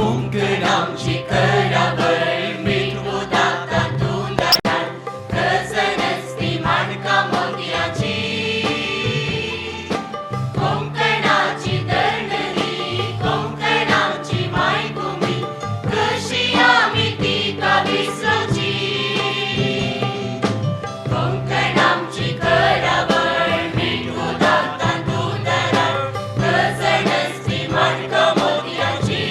कोंकण आमची करावळ मीठ उदाता तुंदरार गजरसती माणका मोतयाची कोंकणाची धरणरी कोंकणाची मायभूमी कशी आमी तिका विसरूची कोंकण आमची करावळ मीठ उदाता तुंदरार गजरसती माणका मोतयाची.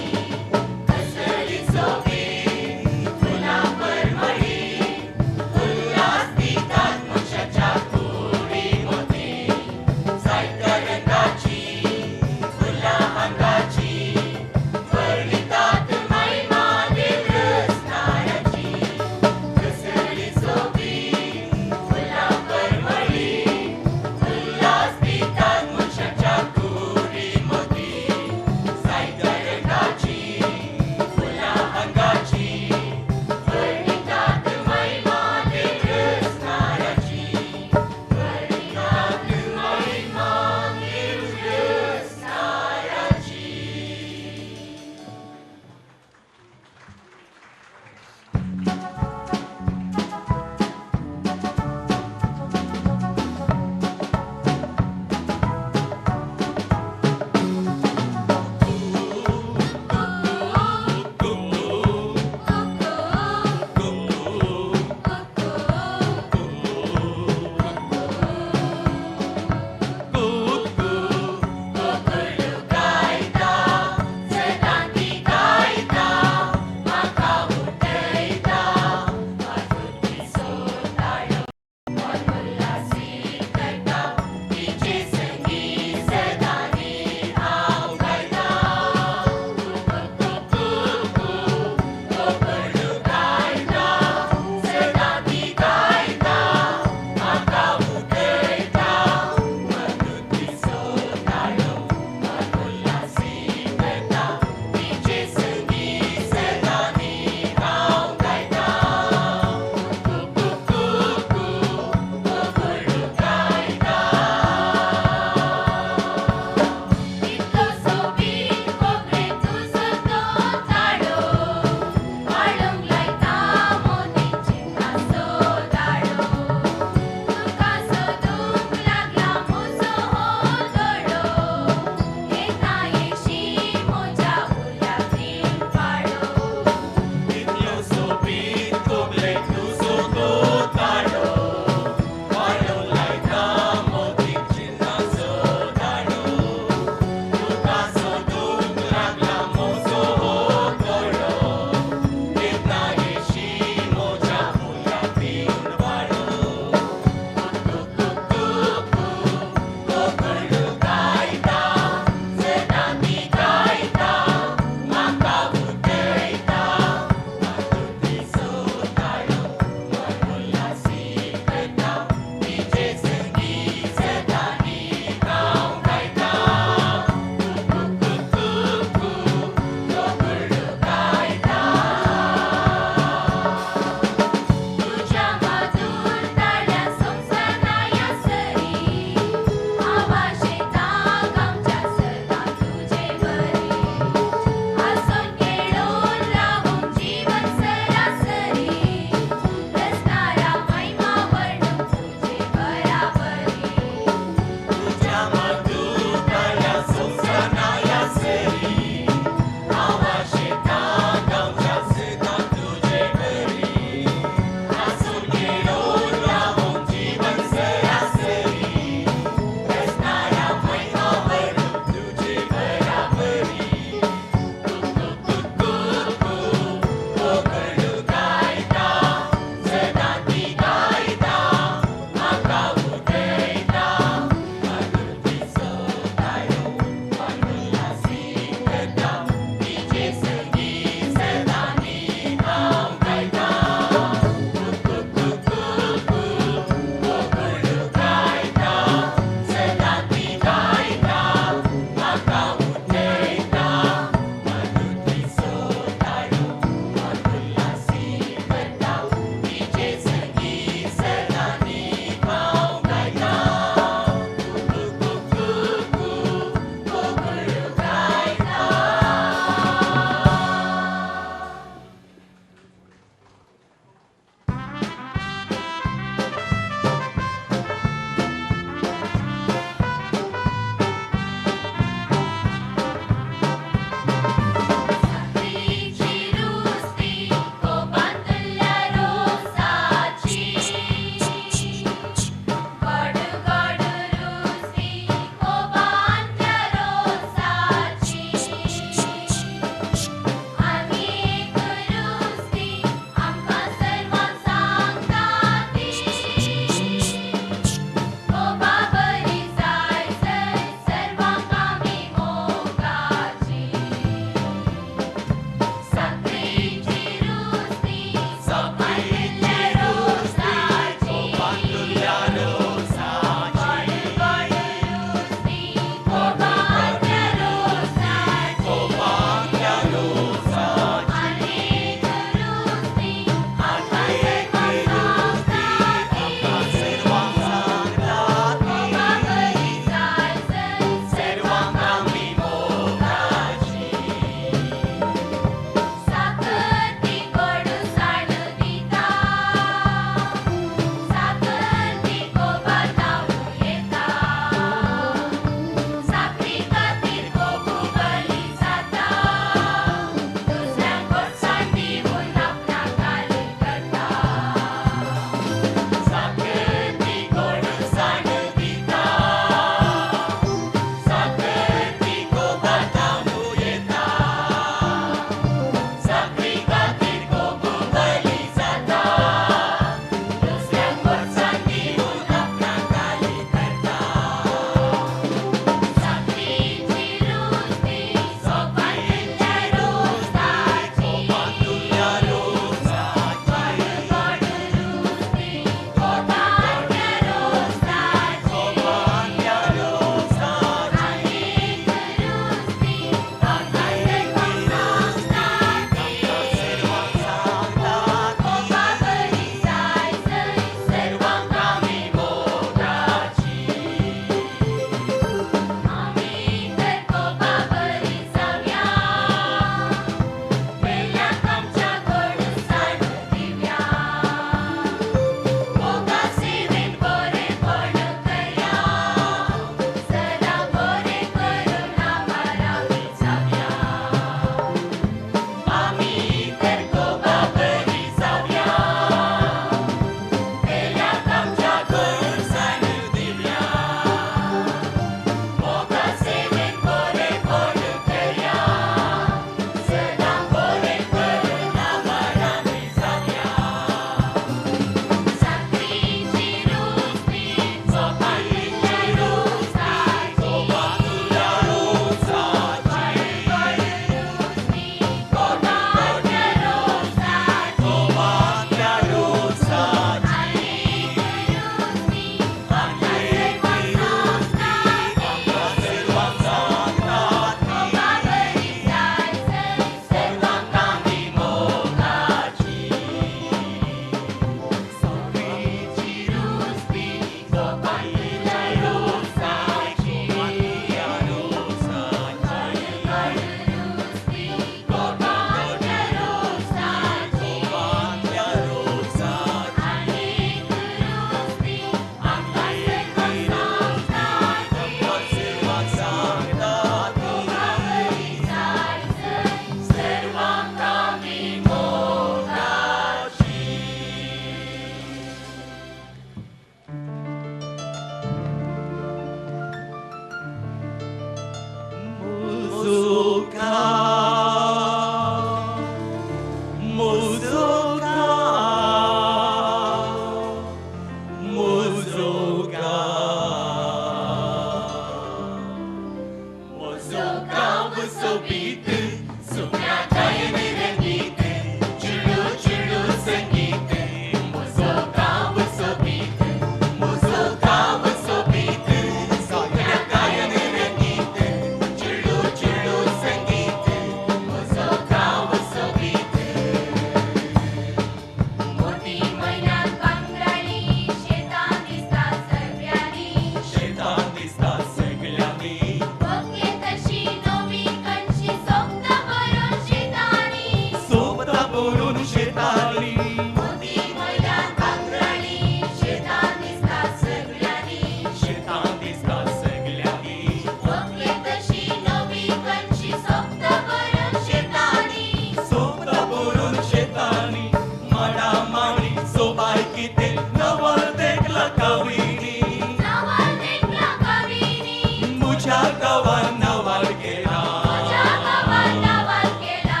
शेतां दिसता सगळ्यांनी. वक्ले तशी नवी कणशी सोबता भरून शेतांनी. सोबता भरून शेतांनी. मोती मयल्यान भांगराळी शेतां दिसता सगळ्यांनी. शेतां दिसता सगळ्यांनी. वक्ले तशी नवी कणशी सोबता भरून शेतांनी. सोबता भरून शेतांनी. माडा माडी सोबाय कितें नवल देखला कवीनी. नवल देखला कवीनी. म्हज्या गांवान नवाल केला. म्हज्या गांवान नवल केला.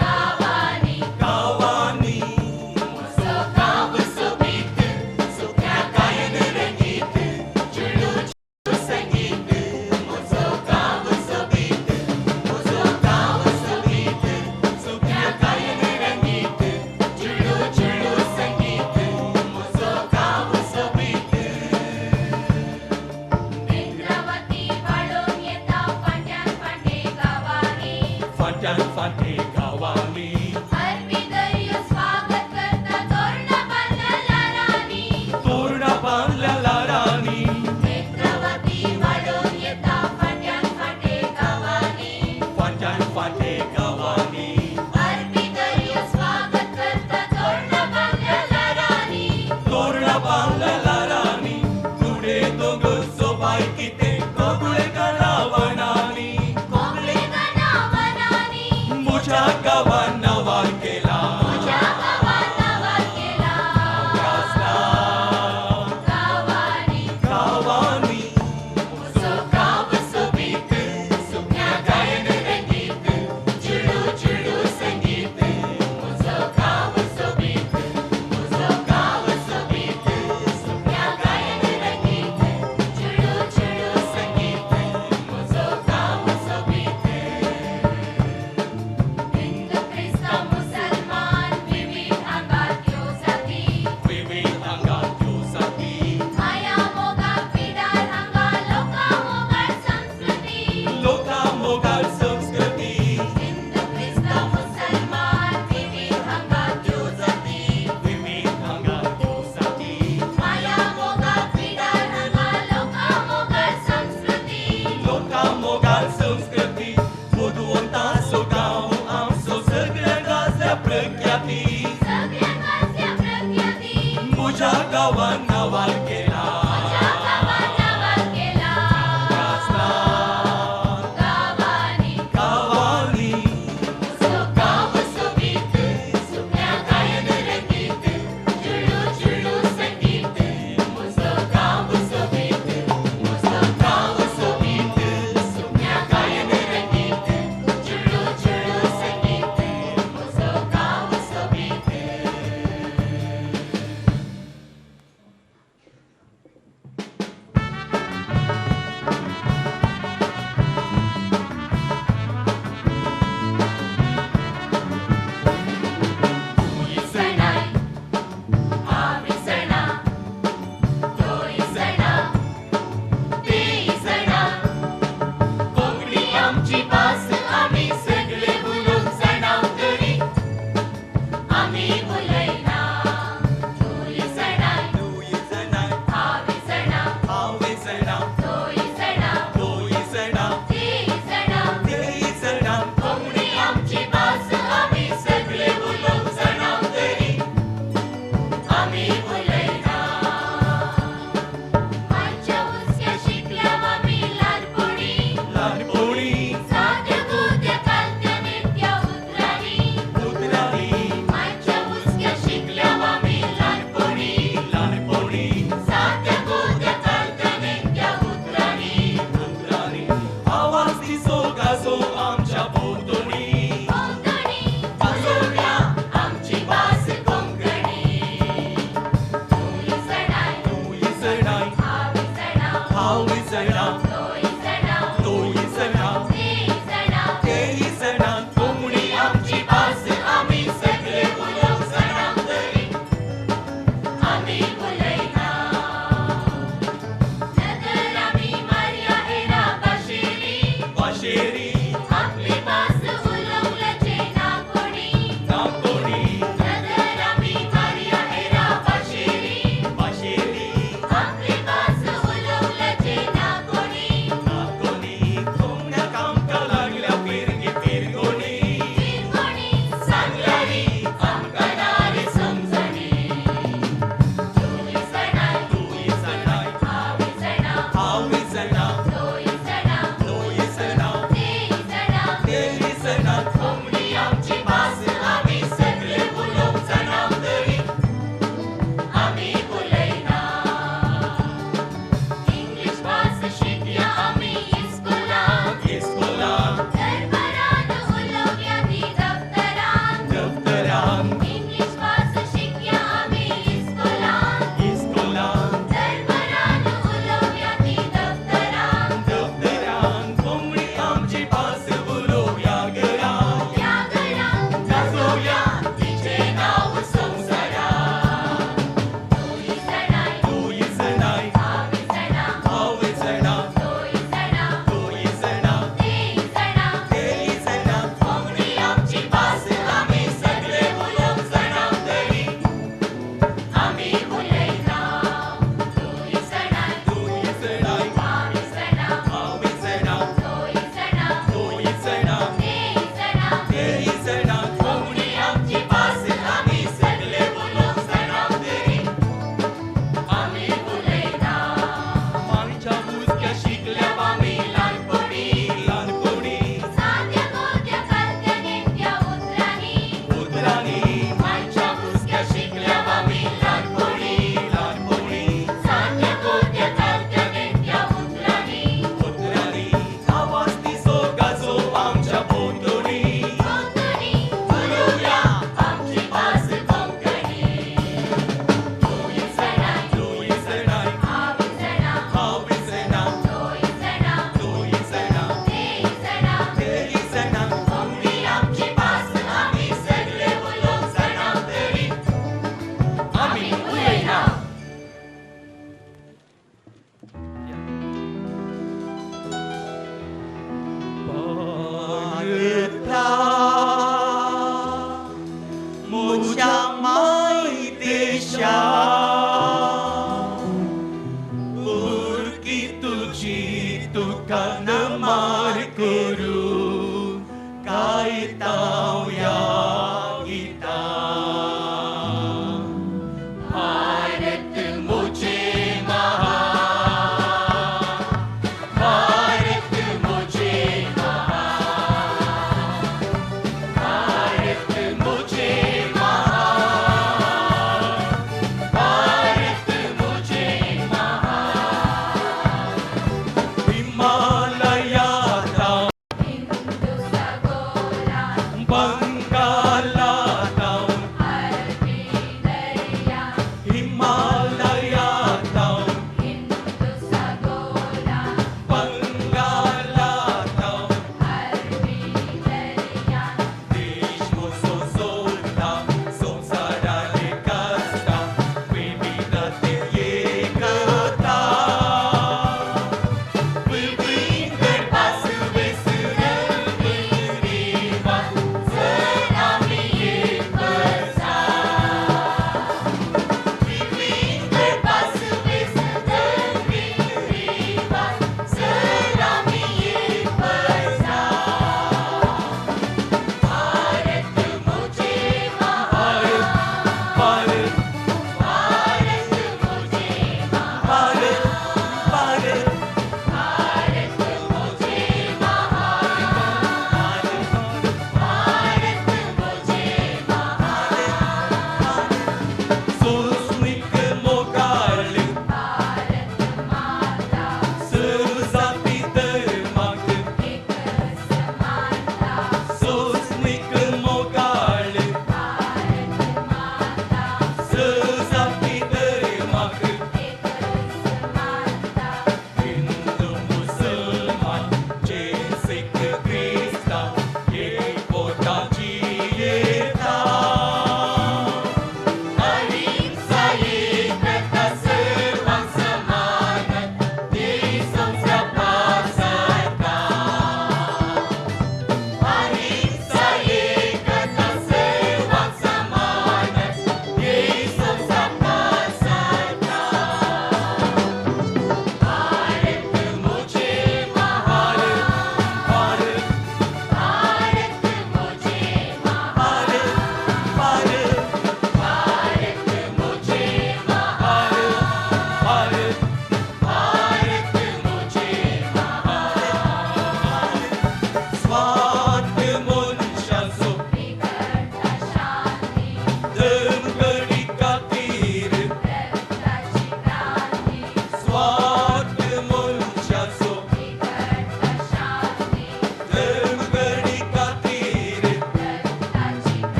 गांवांनी गांवांनी म्हजो गांव सोबीत सुक्या गायन रंगीत चुडू संगीत. म्हजो गांव सोबीत म्हजो गांव सोबीत सुक्या गायन रंगीत चुडू चुडू संगीत. म्हजो गांव सोबीत. इंद्रावती वाडोवन येता फांट्यान फांटे गांवांनी. फाट्यान फाटे गांवांनी. अरबी दर्यो स्वागत करता तोरणां बांदल्या ल्हारांनी. तोरणां बांदल्या ल्हारांनी. नेत्रावती वाडोवन येता फांट्यान फांटे गांवांनी. फाट्यान फाटे गांवांनी. अरबी दर्यो स्वागत करता तोरणां बांदल्या ल्हारांनी. तोरणां बांदल्या ल्हारांनी. तुडे दोंगर सोबाय कितें कोगळे गारावणांनी. कोगळे गारावणांनी. म्हज्या गांवान नवाल केला. म्हज्या गांवान नवाल केला. गांवांनी गांवांनी म्हजो गांव सोबीत सुक्या गायन रंगीत चुडू चुडू संगीत. म्हजो गांव सोबीत म्हजो गांव सोबीत सुक्या गायन रंगीत चुडू चुडू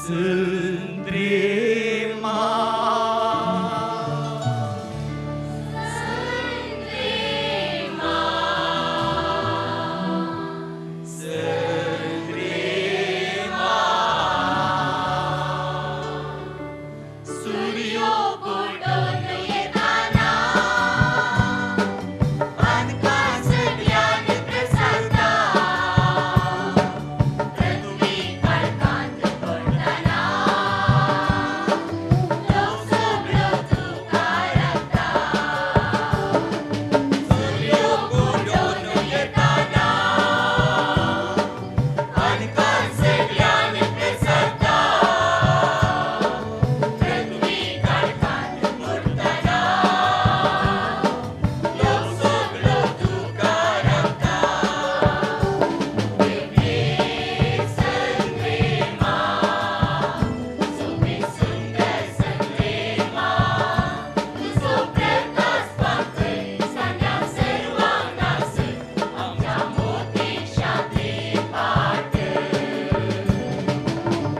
Sandrema. Sandrema. Sandrema. सूर्यो बुडोन येताना अंधकार सगळ्यान प्रसारता, पृथ्वी काळखांत पडताना लोक सगळो तुका राखता. सूर्यो बुडोन येताना अंधकार सगळ्यान प्रसारता, पृथ्वी काळखांत पडताना लोक सगळो तुका राखता. संद्रेमा, सोबीत सुंदर संद्रेमा, तुजो प्रकाश पातळ सांग्या सर्वांक आमच्या मोतीशाती पाट.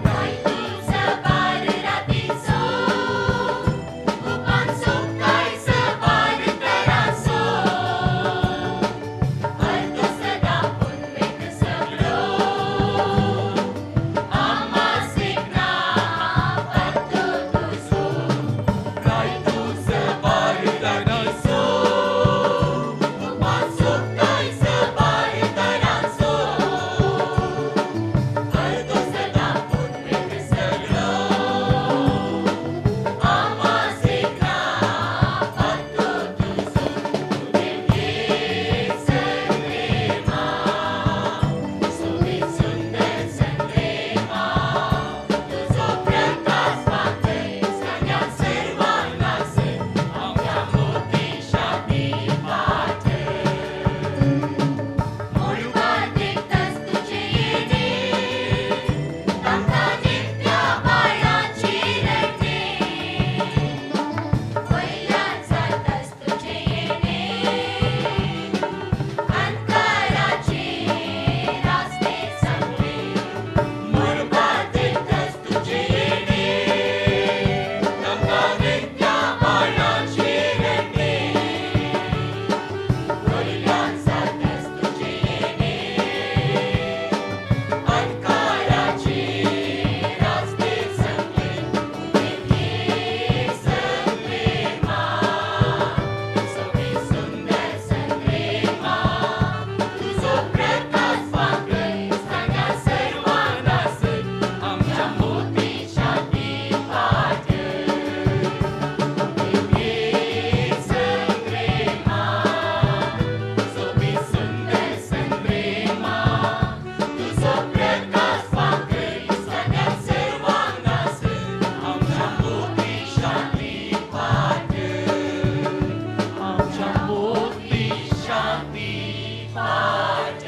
रायतू सबार रातीचो, कुपांचो काय सबार तरांचो, अर्थ सदा पुनवेक सगळो आमासेक ना पत्तो तुजो. रायतू सबार तरांचो, कुपांचो काय सबार तरांचो, अर्थ सदा पुनवेक सगळो आमासेक ना पत्तो तुजो. संद्रेमा, सोबीत सुंदर संद्रेमा, तुजो प्रकाश पातळ सांग्या सर्वांक आमच्या मोतीशाती पाट. मळबार देखताच तुजें येणें, तांकां नित्या बाळाची रडणें, वयल्यान जाताच तुजें येणें, अंधकाराचे रास्ते सांगले. मळबार देखताच तुजें येणें, तांकां नित्या बाळाची रडणें, वयल्यान जाताच तुजें येणें, अंधकाराचे रास्ते सांगले. संद्रेमा, सोबीत सुंदर संद्रेमा, तुजो प्रकाश पातळ सांग्या सर्वांक आमच्या मोतीशाती पाट. संद्रेमा, सोबीत सुंदर संद्रेमा, तुजो प्रकाश पातळ सांग्या सर्वांक आमच्या मोतीशाती पाट. आमच्या मोतीशाती पाट.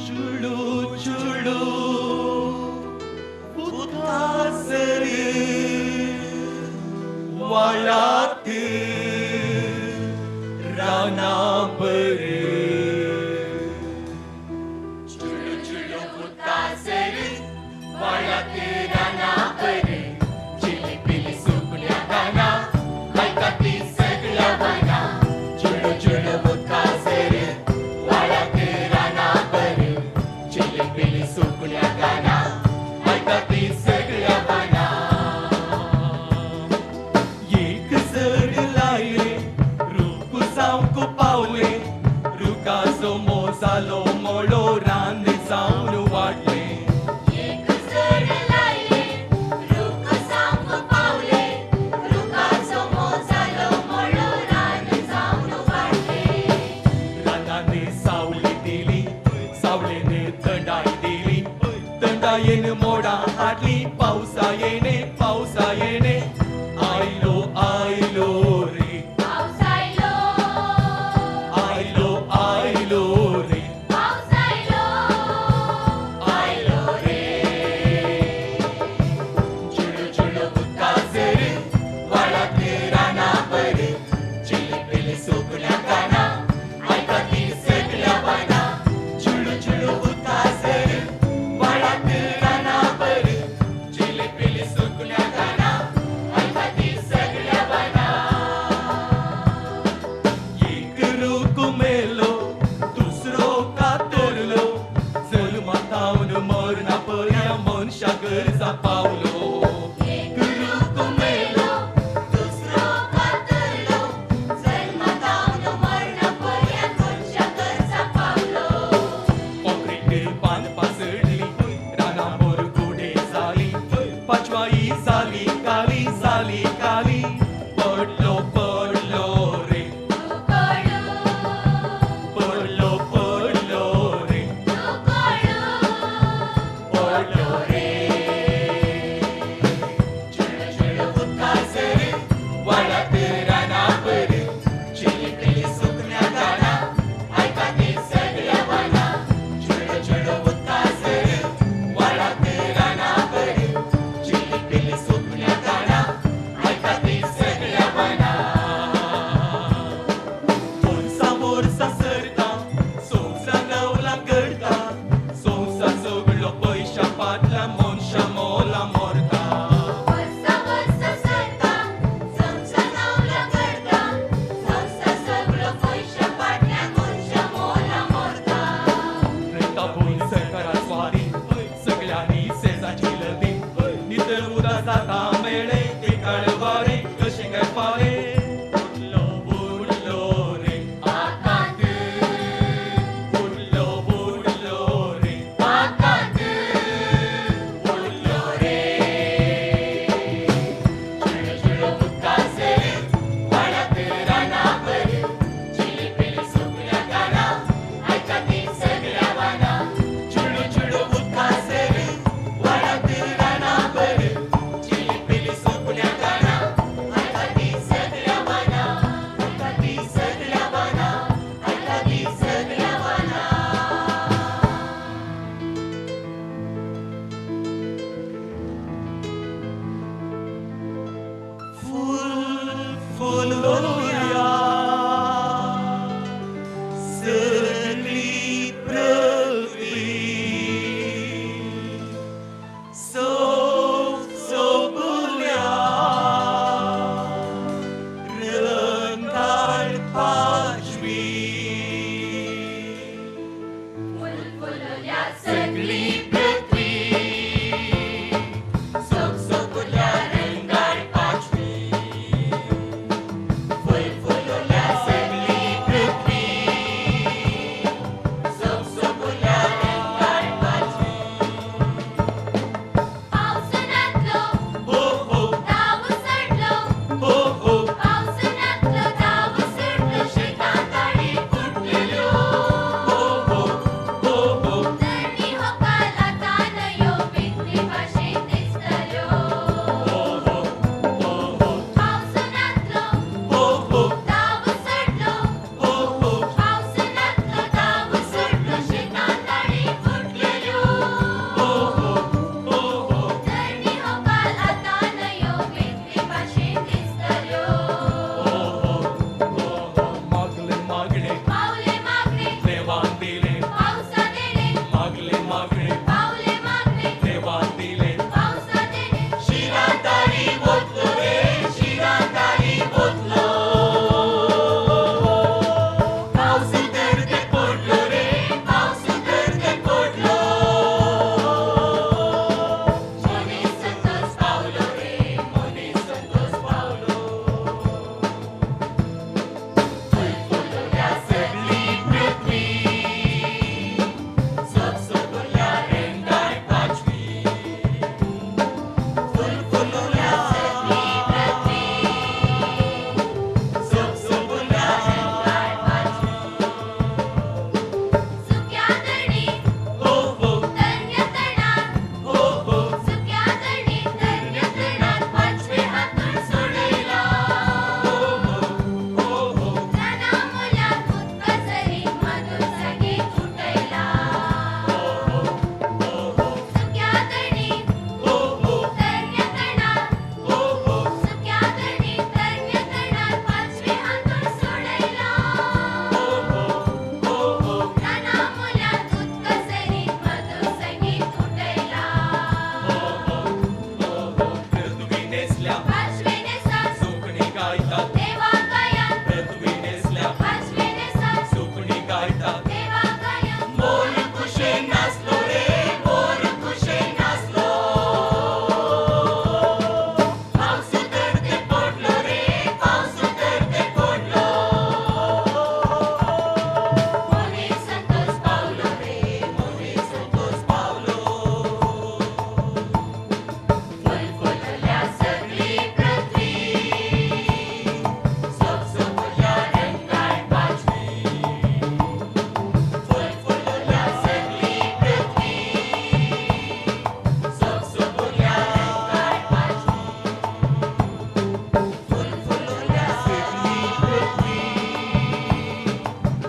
चुळू चुळू उदासरी वाळात रानाबर. चुळू चुळू उदासर वाळात रानाबर, चिलीपिली सुकण्या गाना ऐका ती सगळ्या वना. चुळू चुळू उदासर वाळात रानाबर, चिलीपिली सुकण्या गाना ऐका ती सगळ्या वना. एक जड लायले रूख जावंक पावले, रुखाचो मोजालो मोळो रान जावन वाडले. एक जड लायले रूख जावंक पावले, रुखाचो मोजालो मोळो रान जावन वाडले. रानाने सावली दिली, सावळेने थंडाय दिली, थंडायेन मोडां हाडली, पावसा येणे पावसा येणे आयलो आयलो रे, पावस आयलो, आयलो आयलो रे, पावस आयलो, सगली पृथ्वी सोबसोबुल्या रंगार पाचवी फुलफुलल्या सगली पृथ्वी सोबसोबुल्या रंगार पाचवी फुलफुलल्या सगली पृथ्वी सोबसोबुल्या रंगार पाचवी पावस नातलो हो हो दाव सडलो हो हो पावस नातलो दाव सडलो शेतां ताळी फुटलेल्यो हो हो हो हो तरणी होकाला तानयो पितली भाशेन दिसतल्यो हो हो हो हो पावस नातलो हो हो दाव सडलो हो हो पावस नातलो दाव सडलो शेतां ताळी फुटलेल्यो हो हो हो हो तरणी होकाला तानयो पितली भाशेन दिसतल्यो हो हो मागले मागणे पावले मागणे देवान दिले पावसा देणे मागले मागणे पावले मागणे देवान दिले पावसा देणे शिरांतारी बोतलो रे शिरांतारी बोतलो पावस तर ते पडलो रे पावस तर ते पडलो मोने संतोष पावलो रे मोने संतोष पावलो फुलफुलल्या सगली पृथ्वी सोबसोबुल्या रंगार पाचवी फुलफुलल्या सगली पृथ्वी सोबसोबुल्या रंगार पाचवी सुक्या धरणी हो हो तरण्या तणात हो हो सुक्या धरणी तरण्या तणात पाचवे हातून सोडयला हो हो हो हो राना मुलात उदका सरी मधुर संगीत उठयला सुक्या धरणी हो हो तरण्या तणात हो हो सुक्या धरणी तरण्या तणात पाचवे हातून सोडयला हो हो हो राना मुलात उदका सरी मधुर संगीत उठयला पृथ्वी नेसल्या पाचवे नेसात सुकणी गायतात देवा गायन पृथ्वी नेसल्या पाचवे नेसात सुकणी गायतात देवा गायन मोर कुशे नाचलो रे मोर कुशे नाचलो पावस तर ते पडलो रे पावस तर ते पडलो मोने संतोष पावलो रे मोने संतोष पावलो फुलफुलल्या सगली पृथ्वी सोबसोबुल्या रंगार पाचवी फुलफुलल्या सगली पृथ्वी सोबसोबुल्या रंगार पाचवी फुलफुलल्या सगली पृथ्वी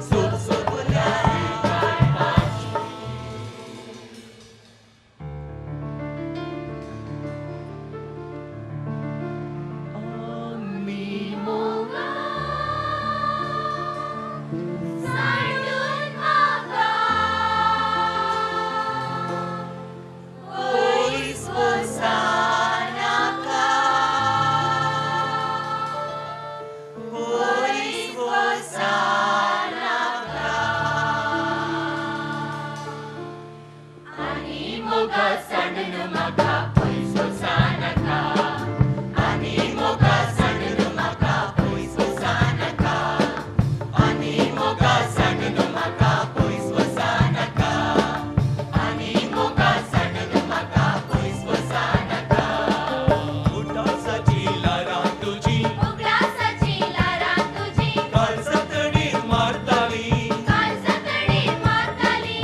सोबसोबुल्या रंगार पाचवी आमी मोगा सांडून म्हाका पयस वचानाका पयस वचानाका आनी मोगा सांडून म्हाका पयस वचानाका आनी मोगा सांडून म्हाका पयस वचानाका आनी मोगा सांडून म्हाका पयस वचानाका आनी मोगा सांडून म्हाका पयस वचानाका उठासाची लारां तुजी उगडासाची लारां तुजी काळजातडीर मारताली काळजातडीर मारताली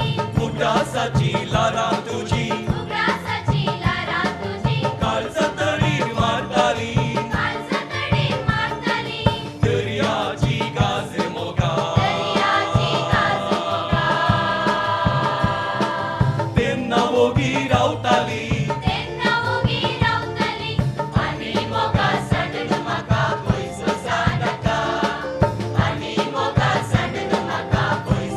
उठासाची लारां तुजी उगडासाची लारां तुजी काळजातडीर मारताली काळजातडीर मारताली दर्याची गाज मोगा दर्याची गाज मोगा तेन्ना वोगी रावताली तेन्ना ओगी रावताली आनी मोगा सांडून म्हाका पयस वचानाका आनी मोगा सांडून म्हाका पयस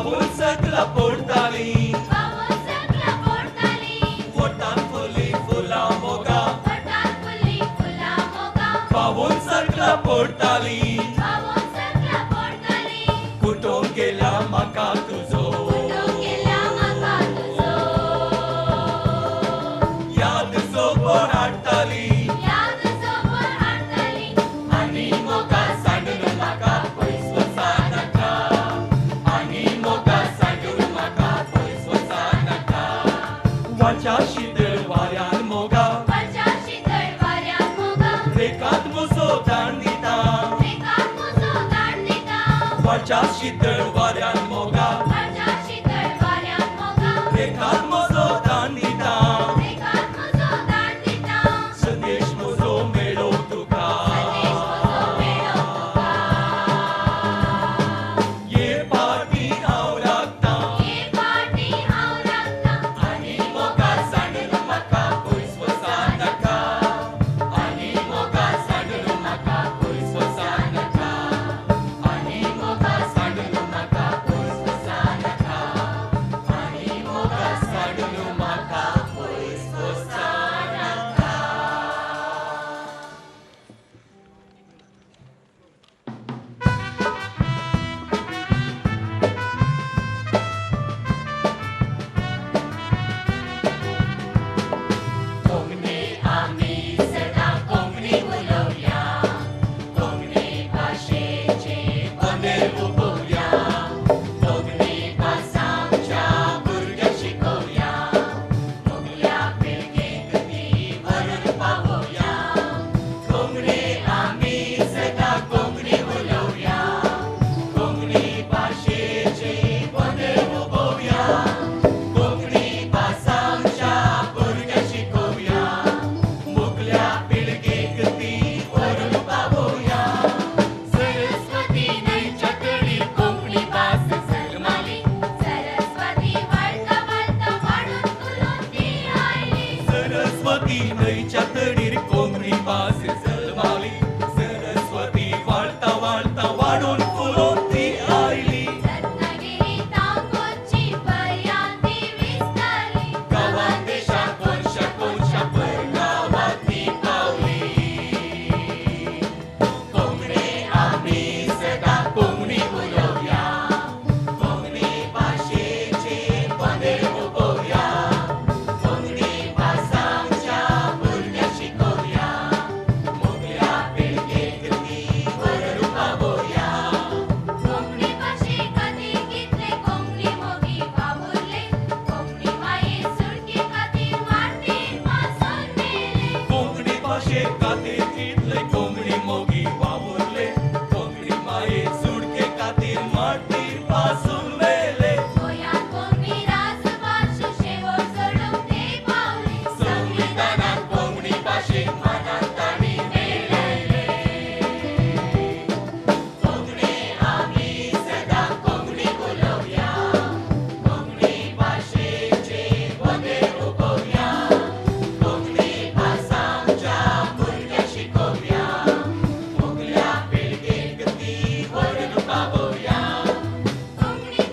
बावून सकला पडटाली, बावून सकला पडटाली, वटान फुल्ली फुलां मोगा, वटान फुल्ली फुलां मोगा, बावून सकला पडटाली, बावून सकला पडटाली, कुटोंक गेला म्हाका तुजो, कुटोंक गेला म्हाका तुजो, याद सोबोन हाडटाली, याद सोबोन हाडटाली, आनी मोगा सांडून म्हाका पयस वचा नाका, आनी मोगा सांडून म्हाका पयस वचा नाका. वाच्या शितळ वाऱ्यान मोगा, वरच्या शितळ वाऱ्यान मोगा, रेखात म्हजो दाण दिता, रेखात म्हजो दाण दिता, वाच्या शितळ वाऱ्यान मोगा, वरच्या शितळ वाऱ्यान मोगा, रेखात म्हजो दाण दिता, रेखात म्हजो दाण दिता, संदेश म्हजो मेळो तुका, संदेश म्हजो मेळो तुका, ये पाटी हांव राखतां, ये पाटी हांव राखतां, आनी मोगा सांडून म्हाका पयस वचा नाका, आनी मोगा सांडून म्हाका पयस वचा नाका, आनी मोगा सांडून म्हाका पयस वचा नाका, आनी मोगा सांडून म्हाका पयस वचा नाका. कोंकणी आमी सदां कोंकणी उलोवया, कोंकणी भाशेचे बंदेर उबोवया, कोंकणी भास आमच्या भुरग्यांक शिकोवया, मुगल्या पिळगेक ती व्हरून पावोवया. कोंकणी आमी सदां कोंकणी उलोवया, कोंकणी भाशेचे बंदेर उबोवया, कोंकणी भास आमच्या भुरग्यांक शिकोवया, मुगल्या पिळगेक ती व्हरून पावोवया. सरस्वती न्हंयच्या तडीर कोंकणी भास जल्माली, सरस्वती वाळता वाळता वाडून फुलून ती आयली, सरस्वती न्हंयच्या तडीर कोंकणी भास जल्माली, सरस्वती वाळता वाळता वाडून फुलून ती आयली, रत्नागिरी तांबोची पर्यांत ती विस्तारली, गांवां देशा कोनशा कोनशा परगांवां ती पावली. कोंकणी आमी सदां कोंकणी उलोवया, कोंकणी भाशेचे बंदेर उबोवया, कोंकणी भास आमच्या भुरग्यांक शिकोवया, मुगल्या पिळगेक ती व्हरून पावोवया. कोंकणी भाशे खातीर कितले कोंकणी मोगी वावुरले, कोंकणी माये सुटके खातीर मार्टीर पासून मेले, कोंकणी भाशे खातीर कितले कोंकणी मोगी वावुरले, कोंकणी माये सुटके खातीर मार्टीर पासून मेले. गोंयांत कोंकणी राजभाश शेवट जोडूंक ते पावले, संविधानान कोंकणी भाशेक मानान तांणी मेळयले. कोंकणी आमी सदां कोंकणी उलोवया, कोंकणी भाशेचे बंदेर उबोवया, कोंकणी भास आमच्या भुरग्यांक शिकोवया, मुगल्या पिळगेक ती व्हरून पावोवया. कोंकणी